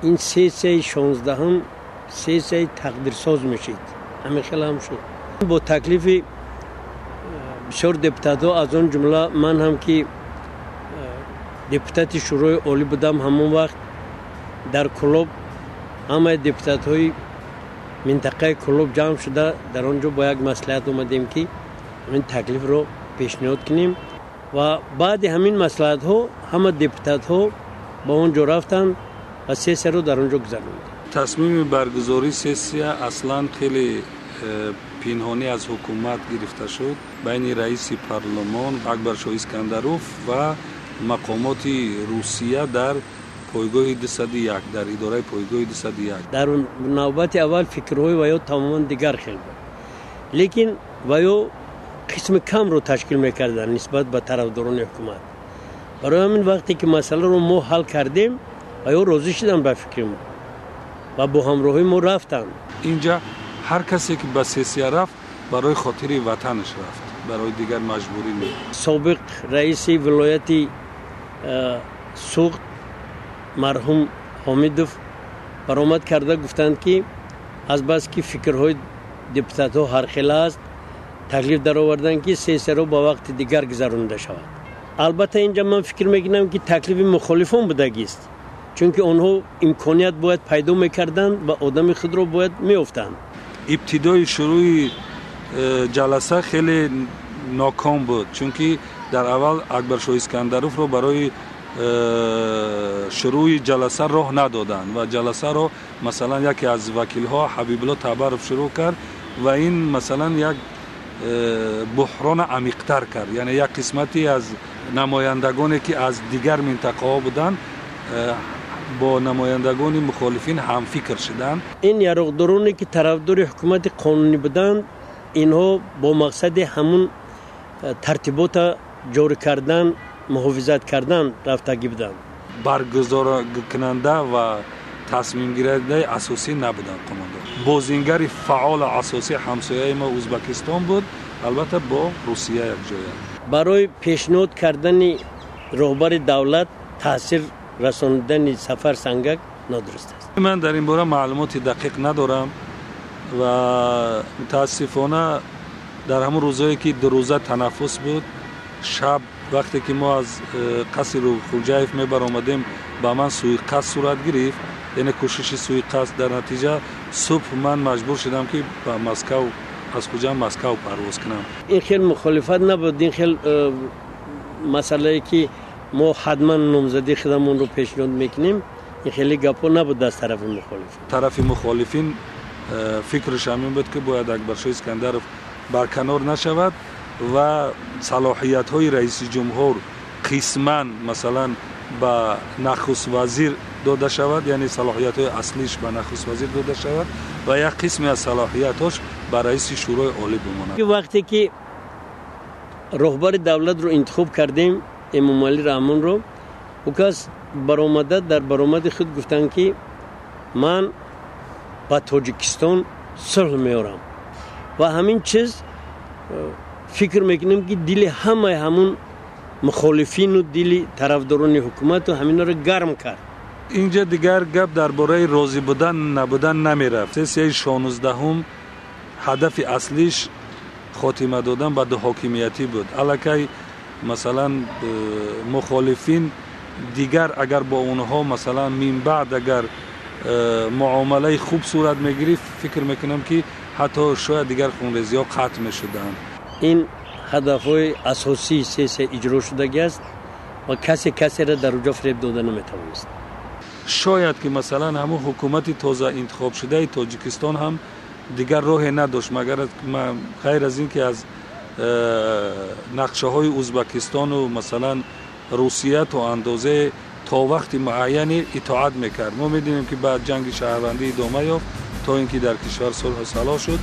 Ин сессияи 16-ум сессияи тақдирсоз мешид. Ҳамин хел ҳам шуд. Бо таклифи бисёр депутатҳо, аз он ҷумла ман ҳам, ки депутати Шӯрои Олӣ будам ҳамон вақт, дар Кӯлоб ҳамаи депутатҳои минтақаи Кӯлоб ҷамъ шуда, дар он ҷо бо як маслиҳат омадем, ки ҳамин таклифро пешниҳод кунем. Ва баъди ҳамин маслиҳатҳо ҳама депутатҳо ба он ҷо рафтанд ва сессияро дар он ҷо гузаронданд. Тасмими баргузории сессия аслан хеле пинҳонӣ аз ҳукумат гирифта шуд байни раиси парлумон Акбаршоҳ Искандаров ва мақомоти Русия дар пойгоҳи 201, дар идораи пойгоҳи 201. Дар навбати аввал фикрҳои ваё тамоман дигар хел буд, лекин ваё қисми камро ташкил мекарданд нисбат ба тарафдорони ҳукумат. Барои ҳамин вақте ки масъаларо мо ҳал кардем, ваё розӣ шуданд ба фикри мо ва бо ҳамроҳии мо рафтанд. Инҷа ҳар касе ки ба сессия рафт, барои хотири ватанаш рафт, барои дигар маҷбурӣ не. Собиқ раиси вилояти Суғд марҳум Ҳомидов баромад карда гуфтанд, ки азбаски фикрҳои депутатҳо ҳархела аст, таклиф дароварданд, ки сессияро ба вақти дигар гузаронида шавад. Албатта, инҷа ман фикр мекунам, ки таклифи мухолифон будагист, чунки онҳо имконият бояд пайдо мекарданд ва одами худро бояд меёфтанд. Ибтидои шурӯи ҷаласа хеле ноком буд, чунки дар аввал Акбаршоҳ Искандаровро барои шурӯи ҷаласа роҳ надоданд ва ҷаласаро, масалан, яке аз вакилҳо Ҳабибулло Табаров шурӯъ кард ва ин, масалан, як буҳрона амиқтар кард. Яъне як қисмате аз намояндагоне, ки аз дигар минтақаҳо буданд, бо намояндагони мухолифин ҳамфикр шуданд. Ин яроқдороне, ки тарафдори ҳукумати қонунӣ буданд, инҳо бо мақсади ҳамун тартибота ҷорӣ кардан, муҳофизат кардан рафтагӣ буданд. Баргузоркунанда ва тасмимгирандаи асосӣ набуданд қомондор. Бозингари фаъоли асосӣ ҳамсояи мо Ӯзбекистон буд, албатта бо Русия якҷоя. Барои пешниҳод кардани роҳбари давлат таъсир расонидани Сафар Сангак нодуруст аст. Ман дар ин бора маълумоти дақиқ надорам ва мутаассифона дар ҳамон рӯзое, ки 2 рӯза танаффус буд, шаб вақте ки мо аз қасри Хурҷаев мебаромадем, ба ман суиқасд сурат гирифт, яъне кӯшиши суиқасд. Дар натиҷа субҳ ман маҷбур шудам, ки ба Москав, аз Хуҷанд Москав парвоз кунам. Ин хел мухолифат набуд, ин хел масъалае, ки мо ҳатман номзадии худамонро пешниҳод мекунем, ин хеле гапҳо набуд аз тарафи мухолифин. Тарафи мухолифин фикраш ҳамин буд, ки бояд Акбаршоҳ Искандаров барканор нашавад ва салоҳиятҳои раиси ҷумҳур қисман, масалан, ба нахуствазир дода шавад, яъне салоҳиятҳои аслиш ба нахуствазир дода шавад ва як қисме аз салоҳиятҳош ба раиси Шӯрои Олӣ бимонад. Вақте ки роҳбари давлатро интихоб кардем, Эмомалӣ Раҳмонро, ӯ кас баромада дар баромади худ гуфтанд, ки ман ба Тоҷикистон сулҳ меорам. Ва ҳамин чиз, фикр мекунем, ки дили ҳамаи ҳамун мухолифину дили тарафдорони ҳукумату ҳаминро гарм кард. Инҷа дигар гап дар бораи розӣ будан, набудан намерафт. Сессияи 16-ум ҳадафи аслиш хотима додан ба дуҳокимиятӣ буд. Аллакай, масалан, мухолифин дигар агар бо онҳо, масалан, минбаъд агар муомилаи хуб сурат мегирифт, фикр мекунам, ки ҳатто шояд дигар хунрезиҳо қатъ мешуданд. Ин ҳадафҳои асосии сессия иҷро шудагӣ аст ва касе касеро дар уҷо фиреб дода наметавонист. Шояд ки, масалан, ҳамун ҳукумати тоза интихобшудаи Тоҷикистон ҳам дигар роҳе надошт, магар ғайр аз ин ки аз нақшаҳои Ӯзбекистону, масалан, Русия то андозае, то вақти муайяне итоат мекард. Мо медонем, ки баъд ҷанги шаҳрвандӣ идома ёфт, то ин ки дар кишвар сулҳу салоҳ шуд.